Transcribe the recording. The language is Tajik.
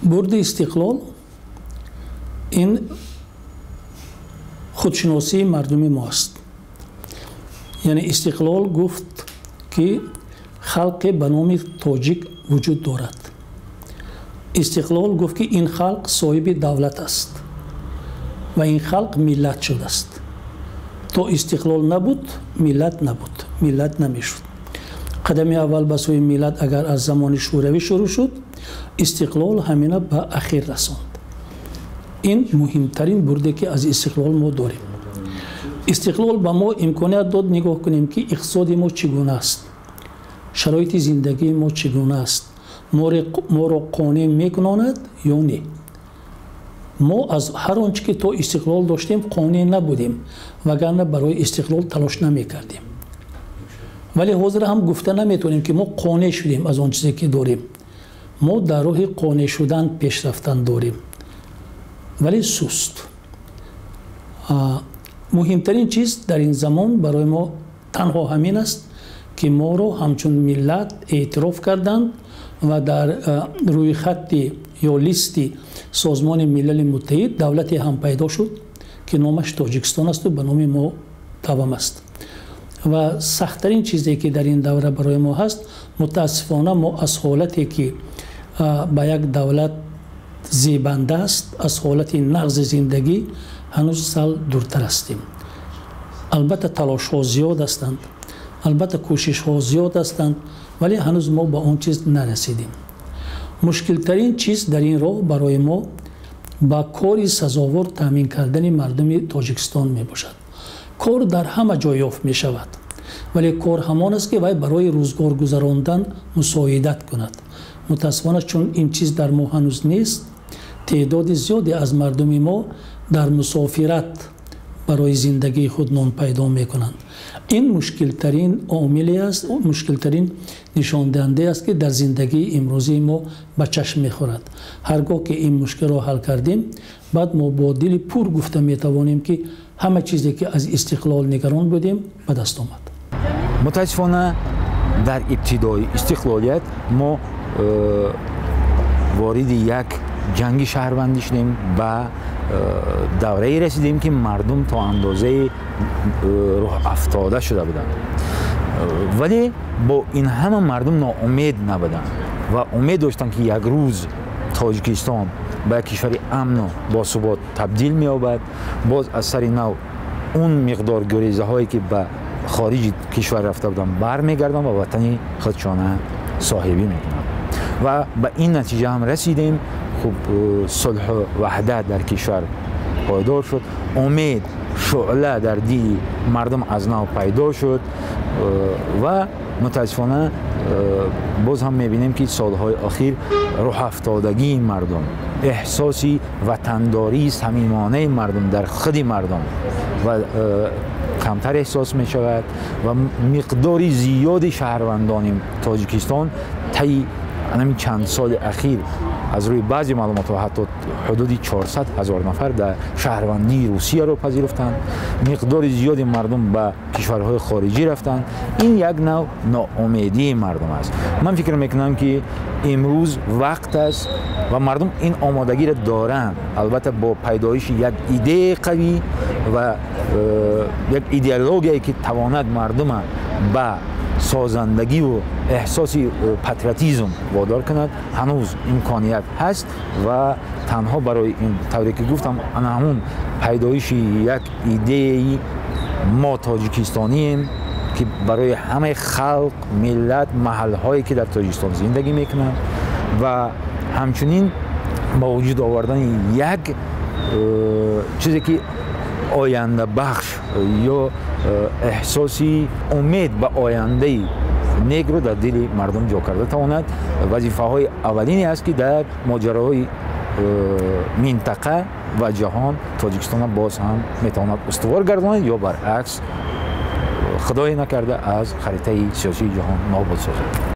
Бурди истиқлол ин худшиносии мардуми мо аст. Яъне истиқлол гуфт, ки халқе ба номи тоҷик вуҷуд дорад. Истиқлол гуфт, ки ин халқ соҳиби давлат аст ва ин халқ миллат шудааст. То истиқлол набуд, миллат набуд, миллат намешуд. Қадами аввал ба сӯи миллат агар аз замони Шӯравӣ шурӯъ шуд, истиқлол ҳамина ба ахир расонд. Ин муҳимтарин бурде, ки аз истиқлол мо дорем. Истиқлол ба мо имконият дод нигоҳ кунем, ки иқтисоди мо чӣ гуна аст, шароити зиндагии мо чӣ гуна аст, моро қонеъ мекунонад ё не. Мо аз ҳар он чӣ ки то истиқлол доштем, қонеъ набудем, вагарна барои истиқлол талош намекардем. Вале ҳозир ҳам гуфта наметавонем, ки мо қонеъ шудем аз он чизе, ки дорем. Мо дар роҳи қонеъ шудан пешрафтан дорем, вале суст. Муҳимтарин чиз дар ин замон барои мо танҳо ҳамин аст, ки моро ҳамчун миллат эътироф карданд ва дар рӯйхатти ё листи Созмони Милали Муттаҳид давлате ҳам пайдо шуд, ки номаш Тоҷикистон асту ба номи мо тавам аст. Ва сахттарин чизе, ки дар ин давра барои мо ҳаст, мутаассифона, мо аз ҳолате, ки ба як давлат зебанда аст, аз ҳолати нағзи зиндагӣ ҳанӯз сал дуртар ҳастем. Албатта, талошҳо зиёд ҳастанд, албатта, кӯшишҳо зиёд ҳастанд, вале ҳанӯз мо ба он чиз нарасидем. Мушкилтарин чиз дар ин роҳ барои мо ба кори сазовор таъмин кардани мардуми Тоҷикистон мебошад. Кор дар ҳама ҷой ёфт мешавад, вале кор ҳамон аст, ки вай барои рӯзгор гузарондан мусоидат кунад. Мутаассифона, чун ин чиз дар мо ҳанӯз нест, теъдоди зиёде аз мардуми мо дар мусофират барои зиндагии худ нон пайдо мекунанд. Ин мушкилтарин омиле аст, мушкилтарин нишондиҳандае аст, ки дар зиндагии имрӯзии мо ба чашм мехӯрад. Ҳар гоҳ ки ин мушкилро ҳал кардем, баъд мо бо дили пур гуфта метавонем, ки ҳама чизе, ки аз истиқлол нигарон будем, ба даст омад. Мутаассифона, дар ибтидои истиқлолият мо вориди як ҷанги шаҳрвандӣ шудем, ба даврае расидем, ки мардум то андозаи рӯҳафтода шуда буданд. Вале бо ин ҳама мардум ноумед набуданд ва умед доштанд, ки як рӯз Тоҷикистон ба як кишвари амну босубот табдил меёбад. Боз аз сари нав он миқдор гурезаҳое, ки ба хориҷи кишвар рафта буданд, бармегарданд ва ватани худшона соҳибӣ мекунанд. Ва ба ин натиҷа ҳам расидем. Хуб, сулҳу ваҳдат дар кишвар пойдор шуд, умед, шӯъла дар дили мардум аз нав пайдо шуд. Ва мутаассифона, боз ҳам мебинем, ки солҳои охир рӯҳафтодагии мардум, эҳсоси ватандории самимонаи мардум дар худи мардум ва камтар эҳсос мешавад ва миқдори зиёди шаҳрвандони Тоҷикистон таи ҳамин чанд соли ахир, аз рӯи баъзе маълумотҳо, ҳатто ҳудуди 400 ҳазор нафар дар шаҳрвандии Русияро пазируфтанд. Миқдори зиёди мардум ба кишварҳои хориҷӣ рафтанд. Ин як нав ноумедии мардум аст. Ман фикр мекунам, ки имрӯз вақт аст ва мардум ин омодагиро доранд. Албатта, бо пайдоиши як идеяи қавӣ ва як идеологияе, ки тавонад мардума ба созандагиву эҳсоси патриотизм водор кунад, ҳанӯз имконият ҳаст. Ва танҳо барои ин, тавре ки гуфтам, ана ҳамун пайдоиши як идеяи мо тоҷикистонием, ки барои ҳамаи халқ, миллат, маҳалҳое, ки дар Тоҷикистон зиндагӣ мекунанд, ва ҳамчунин ба вуҷуд овардани як чизе, ки ояндабахш ё эҳсоси умед ба ояндаи некро дар дили мардум ҷо карда тавонад, вазифаҳои аввалине аст, ки дар моҷароҳои минтақа ва ҷаҳон Тоҷикистонро боз ҳам метавонад устувор гардонад ё баръакс, худое накарда, аз харитаи сиёсии ҷаҳон нобуд созад.